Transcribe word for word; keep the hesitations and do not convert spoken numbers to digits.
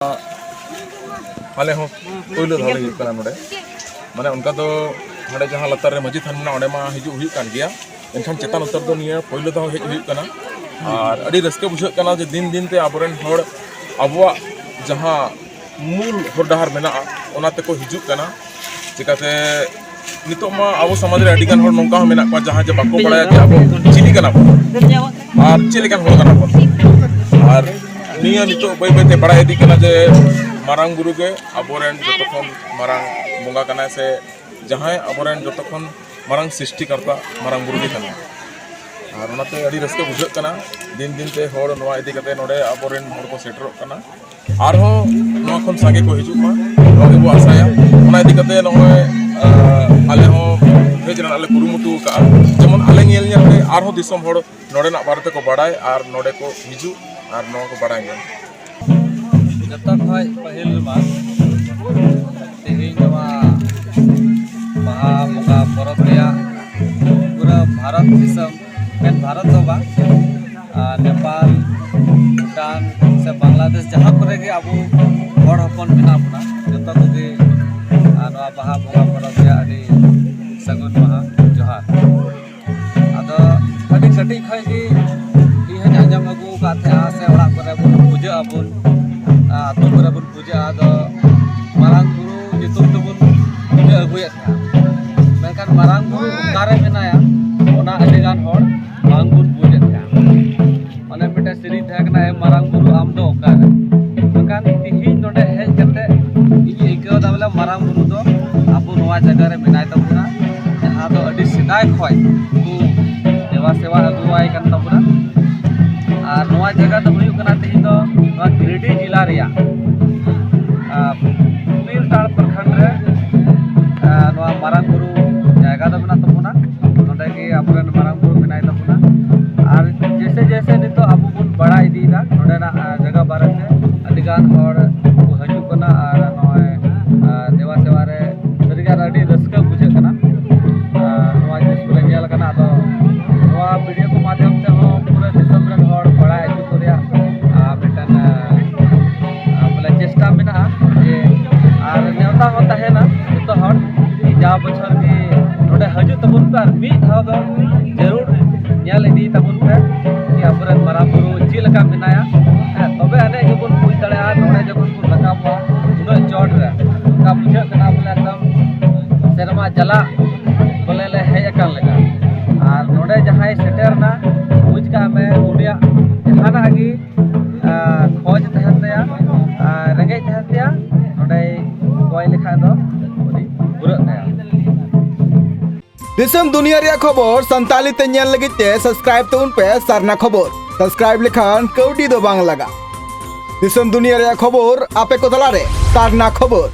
ᱟᱞᱮ ᱦᱚᱸ ᱯᱳᱭᱞᱳ ᱫᱷᱟᱣ ᱞᱮ ᱦᱤᱡᱩᱜ ᱠᱟᱱᱟ ᱱᱚᱰᱮ᱾ ᱢᱟᱱᱮ ᱚᱱᱠᱟ ᱫᱚ ᱱᱚᱰᱮ ᱡᱟᱦᱟᱸ ᱞᱟᱛᱟᱨ ᱨᱮ ᱢᱟᱹᱡᱷᱤ ᱛᱷᱟᱱ ᱢᱮᱱᱟᱜᱼᱟ, ᱚᱸᱰᱮ ᱢᱟ ᱦᱤᱡᱩᱜ ᱦᱩᱭᱩᱜ ᱠᱟᱱ ᱜᱮᱭᱟ, ᱮᱱᱠᱷᱟᱱ ᱪᱮᱛᱟᱱ ᱩᱛᱟᱹᱨ ᱫᱚ ᱱᱤᱭᱟᱹ ᱯᱳᱭᱞᱳ ᱫᱷᱟᱣ ᱦᱮᱡ ᱦᱩᱭᱩᱜ ᱠᱟᱱᱟ᱾ ᱟᱨ ᱟᱹᱰᱤ ᱨᱟᱹᱥᱠᱟᱹ ᱵᱩᱡᱷᱟᱹᱜ ᱠᱟᱱᱟ ᱡᱮ ᱫᱤᱱ ᱫᱤᱱ ᱛᱮ ᱟᱵᱚᱨᱮᱱ ᱦᱚᱲ ᱟᱵᱚᱣᱟᱜ ᱡᱟᱦᱟᱸ ᱢᱩᱞ ᱦᱚᱨ ᱰᱟᱦᱟᱨ ᱢᱮᱱᱟᱜᱼᱟ, ᱚᱱᱟ ᱛᱮᱠᱚ ᱦᱤᱡᱩᱜ ᱠᱟᱱᱟ᱾ ᱪᱤᱠᱟᱹᱛᱮ ᱱᱤᱛᱚᱜ ᱢᱟ ᱟᱵᱚ ᱥᱚᱢᱟᱡᱽ ᱨᱮ ᱟᱹᱰᱤ ᱜᱟᱱ ᱦᱚᱲ ᱱᱚᱝᱠᱟ ᱦᱚᱸ ᱢᱮᱱᱟᱜ ᱠᱚᱣᱟ, ᱡᱟᱦᱟᱸᱭ ᱡᱮ ᱵᱟᱠᱚ ᱵᱟᱲᱟᱭᱟ ᱡᱮ ᱟᱵᱚ ᱪᱤᱞᱤ ᱠᱟᱱᱟ ᱵᱚᱱ ᱟᱨ ᱪᱮᱫ ᱞᱮᱠᱟᱱ ᱦᱚᱲ ᱠᱟᱱᱟ ᱵᱚᱱ᱾ ᱟᱨ ᱱᱤᱭᱟᱹ ᱱᱤᱛᱚᱜ ᱵᱟᱹᱭ ᱵᱟᱹᱭ ᱛᱮ ᱵᱟᱲᱟᱭ ᱤᱫᱤᱜ ᱠᱟᱱᱟ ᱡᱮ ᱢᱟᱨᱟᱝ ᱵᱩᱨᱩ ᱜᱮ ᱟᱵᱚᱨᱮᱱ ᱡᱚᱛᱚ ᱠᱷᱚᱱ ᱢᱟᱨᱟᱝ ᱵᱚᱸᱜᱟ ᱠᱟᱱᱟᱭ, ᱥᱮ ᱡᱟᱦᱟᱸᱭ ᱟᱵᱚᱨᱮᱱ ᱡᱚᱛᱚ ᱠᱷᱚᱱ ᱢᱟᱨᱟᱝ ᱥᱨᱤᱥᱴᱤᱠᱟᱨᱛᱟ ᱢᱟᱨᱟᱝ ᱵᱩᱨᱩ ᱜᱮ ᱠᱟᱱᱟᱭ᱾ ᱟᱨ ᱚᱱᱟᱛᱮ ᱟᱹᱰᱤ ᱨᱟᱹᱥᱠᱟᱹ ᱵᱩᱡᱷᱟᱹᱜ ᱠᱟᱱᱟ᱾ ᱫᱤᱱ ᱫᱤᱱ ᱛᱮ ᱦᱚᱲ ᱱᱚᱣᱟ ᱤᱫᱤ ᱠᱟᱛᱮ ᱱᱚᱰᱮ ᱟᱵᱚᱨᱮᱱ ᱦᱚᱲ ᱠᱚ ᱥᱮᱴᱮᱨᱚᱜ ᱠᱟᱱᱟ᱾ ᱟᱨᱦᱚᱸ ᱱᱚᱣᱟ ᱠᱷᱚᱱ ᱥᱟᱸᱜᱮ ᱠᱚ ᱦᱤᱡᱩᱜ ᱢᱟ, ᱱᱚᱣᱟ ᱜᱮᱵᱚ ᱟᱥᱟᱭᱟ᱾ ᱚᱱᱟ ᱤᱫᱤ ᱠᱟᱛᱮ ᱱᱚᱜᱼᱚᱭ, ᱟᱸ, ᱟᱞᱮ ᱦᱚᱸ ᱦᱮᱡ ᱨᱮᱱᱟᱜ ᱞᱮ ᱠᱩᱨᱩᱢᱩᱴᱩ ᱟᱠᱟᱫᱼᱟ, ᱡᱮᱢᱚᱱ ᱟᱞᱮ ᱧᱮᱞ ᱧᱮᱞ ᱛᱮ ᱟᱨᱦᱚᱸ ᱫᱤᱥᱚᱢ ᱦᱚᱲ ᱱᱚᱰᱮᱱᱟᱜ ᱵᱟᱨᱮ ᱛᱮᱠᱚ ᱵᱟᱲᱟᱭ ᱟᱨ ᱱᱚᱰᱮ ᱠᱚ ᱦᱤᱡᱩᱜ ᱟᱨ ᱱᱚᱣᱟ ᱠᱚ ᱵᱟᱲᱟᱭ ᱧᱟᱢ᱾ ᱡᱚᱛᱚ ᱠᱷᱚᱱ ᱯᱟᱹᱦᱤᱞ ᱨᱮᱢᱟ ᱛᱮᱦᱮᱧ ᱱᱚᱣᱟ ᱵᱟᱦᱟ ᱵᱚᱸᱜᱟ ᱯᱚᱨᱚᱵᱽ ᱨᱮᱭᱟᱜ ᱯᱩᱨᱟᱹ ᱵᱷᱟᱨᱚᱛ ᱫᱤᱥᱚᱢ, ᱢᱮᱱ ᱵᱷᱟᱨᱚᱛ ᱫᱚ ᱵᱟᱝ, ᱟᱨ ᱱᱮᱯᱟᱞ, ᱵᱷᱩᱴᱟᱱ ᱥᱮ ᱵᱟᱝᱞᱟᱫᱮᱥ, ᱡᱟᱦᱟᱸ ᱠᱚᱨᱮ ᱜᱮ ᱟᱵᱚ ᱦᱚᱲ ᱦᱚᱯᱚᱱ ᱢᱮᱱᱟᱜ ᱵᱚᱱᱟ, ᱡᱚᱛᱚ ᱠᱚᱜᱮ, ᱟᱨ ᱱᱚᱣᱟ ᱵᱟᱦᱟ ᱵᱚᱸᱜᱟ ᱯᱚᱨᱚᱵᱽ ᱨᱮᱭᱟᱜ ᱟᱹᱰᱤ ᱥᱟᱹᱜᱩᱱ ᱢᱟᱦᱟ ᱡᱚᱦᱟᱨ᱾ ᱟᱫᱚ ᱟᱹᱰᱤ ᱠᱟᱹᱴᱤᱡ ᱠᱷᱚᱱ ᱜᱮ ᱤᱧ ᱦᱚᱸᱧ ᱟᱸᱡᱚᱢ ᱟᱹᱜᱩ ᱟᱠᱟᱫ ᱛᱟᱦᱮᱸᱜᱼᱟ, ᱥᱮ ᱚᱲᱟᱜ ᱠᱚᱨᱮ ᱵᱚᱱ ᱯᱩᱡᱟᱹᱜ ᱟᱵᱚᱱ, ᱟᱹᱛᱩ ᱠᱚᱨᱮ ᱵᱚᱱ ᱯᱩᱡᱟᱹᱜᱼᱟ, ᱟᱫᱚ ᱢᱟᱨᱟᱝ ᱵᱩᱨᱩ ᱧᱩᱛᱩᱢ ᱛᱮᱵᱚᱱ ᱯᱩᱡᱟᱹ ᱟᱹᱜᱩᱭᱮᱫ ᱛᱟᱦᱮᱸᱜᱼᱟ᱾ ᱢᱮᱱᱠᱷᱟᱱ ᱢᱟᱨᱟᱝ ᱵᱩᱨᱩ ᱚᱠᱟᱨᱮ ᱢᱮᱱᱟᱭᱟ, ᱚᱱᱟ ᱟᱹᱰᱤ ᱜᱟᱱ ᱦᱚᱲ ᱵᱟᱝ ᱵᱚᱱ ᱵᱩᱡᱮᱫ ᱛᱟᱦᱮᱸᱜᱼᱟ᱾ ᱚᱱᱮ ᱢᱤᱫᱴᱮᱱ ᱥᱮᱨᱮᱧ ᱛᱟᱦᱮᱸ ᱠᱟᱱᱟ, "ᱮ ᱢᱟᱨᱟᱝ ᱵᱩᱨᱩ ᱟᱢ ᱫᱚ ᱚᱠᱟᱨᱮ?" ᱢᱮᱱᱠᱷᱟᱱ ᱛᱤᱦᱤᱧ ᱱᱚᱰᱮ ᱦᱮᱡ ᱠᱟᱛᱮ ᱤᱧ ᱟᱹᱭᱠᱟᱹᱣ ᱮᱫᱟ, ᱵᱚᱞᱮ ᱢᱟᱨᱟᱝ ᱵᱩᱨᱩ ᱫᱚ ᱟᱵᱚ ᱱᱚᱣᱟ ᱡᱟᱭᱜᱟ ᱨᱮ ᱢᱮᱱᱟᱭ ᱛᱟᱵᱚᱱᱟ, ᱡᱟᱦᱟᱸ ᱫᱚ ᱟᱹᱰᱤ ᱥᱮᱫᱟᱭ ᱠᱷᱚᱱ ᱠᱚ ᱫᱮᱵᱟ ᱥᱮᱵᱟ ᱟᱹᱜᱩᱣᱟᱭ ᱠᱟᱱ ᱛᱟᱵᱚᱱᱟ᱾ ᱟᱨ ᱱᱚᱣᱟ ᱡᱟᱭᱜᱟ ᱫᱚ ᱦᱩᱭᱩᱜ ᱠᱟᱱᱟ ᱛᱤᱦᱤᱧ ᱫᱚ ᱱᱚᱣᱟ ᱜᱤᱨᱤᱰᱤ ᱡᱮᱞᱟ ᱨᱮᱭᱟᱜ, ᱟᱨ, ᱯᱤᱨᱛᱟᱲ ᱯᱨᱚᱠᱷᱚᱸᱰ ᱨᱮ, ᱟᱨ, ᱱᱚᱣᱟ ᱢᱟᱨᱟᱝ ᱵᱩᱨᱩ ᱡᱟᱭᱜᱟ ᱫᱚ ᱢᱮᱱᱟᱜ ᱛᱟᱵᱚᱱᱟ᱾ ᱱᱚᱰᱮ ᱜᱮ ᱟᱵᱚᱨᱮᱱ ᱢᱟᱨᱟᱝ ᱵᱩᱨᱩ ᱢᱮᱱᱟᱭ ᱛᱟᱵᱚᱱᱟ᱾ ᱟᱨ ᱡᱮᱭᱥᱮ ᱡᱮᱭᱥᱮ ᱱᱤᱛᱚᱜ ᱟᱵᱚ ᱵᱚᱱ ᱵᱟᱲᱟᱭ ᱤᱫᱤᱭᱮᱫᱟ ᱱᱚᱰᱮᱱᱟᱜ, ᱟᱨ, ᱡᱟᱭᱜᱟ ᱵᱟᱨᱮᱛᱮ, ᱟᱹᱰᱤ ᱜᱟᱱ ᱦᱚᱲ ᱠᱚ ᱦᱤᱡᱩᱜ ᱠᱟᱱᱟ ᱟᱨ ᱱᱚᱜᱼᱚᱭ, ᱟᱨ, ᱫᱮᱵᱟ ᱥᱮᱵᱟ ᱨᱮ ᱥᱟᱹᱨᱤᱜᱮ ᱟᱨ ᱟᱹᱰᱤ ᱨᱟᱹᱥᱠᱟᱹ ᱵᱩᱡᱷᱟᱹᱜ ᱠᱟᱱᱟ᱾ ᱟᱨ ᱱᱚᱣᱟ ᱡᱤᱱᱤᱥ ᱠᱚᱞᱮ ᱧᱮᱞ ᱠᱟᱱᱟ᱾ ᱟᱫᱚ ᱱᱚᱣᱟ ᱵᱷᱤᱰᱤᱭᱳ ᱠᱚ ᱢᱟᱫᱽᱫᱷᱚᱢ ᱛᱮᱦᱚᱸ ᱯᱩᱨᱟᱹ ᱫᱤᱥᱚᱢ ᱨᱮᱱ ᱦᱚᱲ ᱵᱟᱲᱟᱭ ᱦᱚᱪᱚ ᱠᱚ ᱨᱮᱭᱟᱜ, ᱟᱨ, ᱢᱤᱫᱴᱮᱱ, ᱟᱨ, ᱵᱚᱞᱮ ᱵᱚᱱ ᱯᱮ ᱟᱨ ᱢᱤᱫ ᱫᱷᱟᱣ ᱫᱚ ᱡᱟᱹᱨᱩᱲ ᱧᱮᱞ ᱤᱫᱤ ᱛᱟᱵᱚᱱ ᱯᱮ ᱡᱮ ᱟᱵᱚᱨᱮᱱ ᱢᱟᱨᱟᱝ ᱵᱩᱨᱩ ᱪᱮᱫ ᱞᱮᱠᱟ ᱢᱮᱱᱟᱭᱟ᱾ ᱦᱮᱸ, ᱛᱚᱵᱮ ᱟᱹᱱᱤᱡ ᱜᱮᱵᱚᱱ ᱵᱩᱡᱽ ᱫᱟᱲᱮᱭᱟᱜᱼᱟ ᱱᱚᱰᱮ ᱡᱚᱠᱷᱚᱱ ᱵᱚᱱ ᱨᱟᱠᱟᱵᱚᱜᱼᱟ ᱩᱱᱟᱹᱜ ᱪᱚᱴ ᱨᱮ, ᱚᱱᱠᱟ ᱵᱩᱡᱷᱟᱹᱜ ᱠᱟᱱᱟ ᱵᱚᱞᱮ ᱮᱠᱫᱚᱢ ᱥᱮᱨᱢᱟ ᱪᱟᱞᱟᱜ ᱵᱚᱞᱮ ᱞᱮ ᱦᱮᱡ ᱟᱠᱟᱱ ᱞᱮᱠᱟ᱾ ᱟᱨ ᱱᱚᱰᱮ ᱡᱟᱦᱟᱸᱭ ᱥᱮᱴᱮᱨ ᱮᱱᱟ, ᱵᱩᱡᱽ ᱠᱟᱜ ᱢᱮ ᱩᱱᱤᱭᱟᱜ ᱡᱟᱦᱟᱱᱟᱜ ᱜᱮ ᱟᱨ ᱠᱷᱚᱡᱽ ᱛᱟᱦᱮᱱ ᱛᱟᱭᱟ ᱟᱨ ᱨᱮᱸᱜᱮᱡ ᱛᱟᱦᱮᱱ ᱛᱟᱭᱟ, ᱱᱚᱰᱮᱭ ᱠᱚᱭ ᱞᱮᱠᱷᱟᱱ ᱫᱚ ᱩᱱᱤ ᱯᱩᱨᱟᱹᱜ ᱛᱟᱭᱟ᱾ ᱫᱤᱥᱚᱢ ᱫᱩᱱᱤᱭᱟᱹ ᱨᱮᱭᱟᱜ ᱠᱷᱚᱵᱚᱨ ᱥᱟᱱᱛᱟᱲᱤ ᱛᱮ ᱧᱮᱞ ᱞᱟᱹᱜᱤᱫ ᱛᱮ ᱥᱟᱵᱥᱠᱨᱟᱭᱤᱵ ᱛᱟᱵᱚᱱ ᱯᱮ ᱥᱟᱨᱱᱟ ᱠᱷᱚᱵᱚᱨ᱾ ᱥᱟᱵᱥᱠᱨᱟᱭᱤᱵ ᱞᱮᱠᱷᱟᱱ ᱠᱟᱹᱣᱰᱤ ᱫᱚ ᱵᱟᱝ ᱞᱟᱜᱟᱜᱼᱟ᱾ ᱫᱤᱥᱚᱢ ᱫᱩᱱᱤᱭᱟᱹ ᱨᱮᱭᱟᱜ ᱠᱷᱚᱵᱚᱨ ᱟᱯᱮ ᱠᱚ ᱛᱟᱞᱟᱨᱮ ᱥᱟᱨᱱᱟ ᱠᱷᱚᱵᱚᱨ᱾